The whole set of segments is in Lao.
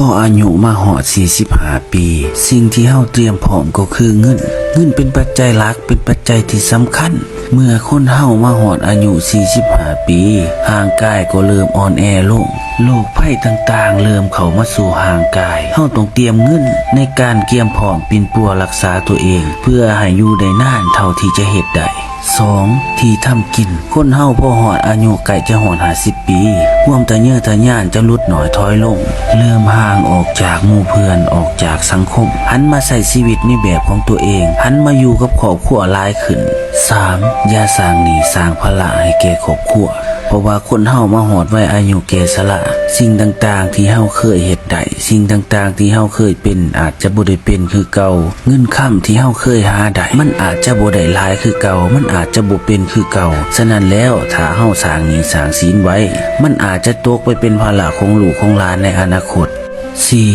ພໍອາຍຸມາຮອດສີ່ສິບຫ້າປີ, ສິ່ງທີ່ເຮົາຕຽມພ້ອມກໍຄືເງິນ. ເງິນເປັນປັດໄຈຫຼັກ, ເປັນປັດໄຈທີ່ສຳຄັນ. ເມື່ອຄົນເຮົາມາຮອດອາຍຸສີ່ສິບຫ້າປີ, ຮ່າງກາຍກໍເລີ່ມອ່ອນແອລົງ. ໂລກໄພຕ່າງໆເລີ່ມເຂົ້າມາສູ່ຮ່າງກາຍ. ເຮົາຕ້ອງຕຽມເງິນໃນການກຽມພ້ອມປິ່ນປົວຮັກສາຕົວເອງ, ເພື່ອໃຫ້ຢູ່ໄດ້ນານເທົ່າທີ່ຈະເຮັດໄດ້. ສອງ, ທີ່ທຳກິນ. ຄົນເຮົາພໍຮອດອາຍຸໃກ້ຈະຮອດຫ້າສິບປີ, ຄວາມທະເຍີທະຍານຈະຫຼຸດໜ້ອຍຖອຍລົງ, ເລີ່ມຫ່າງອອກຈາກໝູ່ເພື່ອນ, ອອກຈາກສັງຄົມ, ຫັນມາໃຊ້ຊີວິດໃນແບບຂອງຕົວເອງ, ຫັນມາຢູ່ກັບຄອບຄົວຫຼາຍຂຶ້ນ. ສາມ, ຢ່າສ້າງໜີ້ສ້າງພາລະໃຫ້ແກ່ຄອບຄົວ, ເພາະວ່າຄົນເຮົາມາຮອດໄວອາຍຸແກ່ຊະລາ, ສິ່ງຕ່າງໆທີ່ເຮົາເຄີຍເຮັດໄດ້, ສິ່ງຕ່າງໆທີ່ເຮົາເຄີຍເປັນ ອາດຈະບໍ່ໄດ້ເປັນຄືເກົ່າ. ເງິນຄຳທີ່ເຮົາເຄີຍຫາໄດ້ ມັນອາດຈະບໍ່ໄດ້ຫຼາຍຄືເກົ່າ, ມັນອາດຈະບໍ່ເປັນຄືເກົ່າ. ສະນັ້ນແລ້ວ, ຖ້າເຮົາສ້າງໜີ້ສ້າງສິນໄວ້, ມັນອາດຈະຕົກໄປເປັນພາລະຂອງລູກຂອງຫຼານໃນອະນາຄົດ. ສີ່,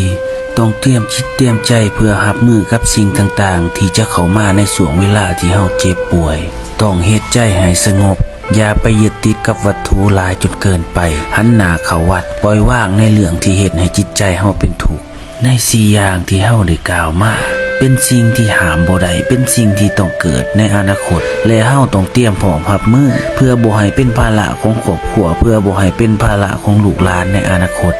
ຕ້ອງຕຽມຈິດຕຽມໃຈເພື່ອຮັບມືກັບສິ່ງຕ່າງໆທີ່ຈະເຂົ້າມາໃນຊ່ວງເວລາທີ່ເຮົາເຈັບປ່ວຍ. ຕ້ອງເຮັດໃຈໃຫ້ສະຫງົບ, ຢ່າໄປຍຶດຕິດກັບວັດຖຸຫຼາຍຈົນເກີນໄປ. ຫັນໜ້າເຂົ້າວັດ, ປ່ອຍວາງໃນເລື່ອງທີ່ເຮັດໃຫ້ຈິດໃຈເຮົາເປັນທຸກ. ໃນສີ່ຢ່າງທີ່ເຮົາໄດ້ກ່າວມາ ເປັນສິ່ງທີ່ຫ້າມບໍ່ໄດ້, ເປັນສິ່ງທີ່ຕ້ອງເກີດໃນອະນາຄົດ ແລະ ເຮົາຕ້ອງຕຽມພ້ອມຮັບມື ເພື່ອບໍ່ໃຫ້ເປັນພາລະຂອງຄອບຄົວ, ເພື່ອບໍ່ໃຫ້ເປັນພາລະຂອງລູກຫຼານໃນອະນາຄົດ.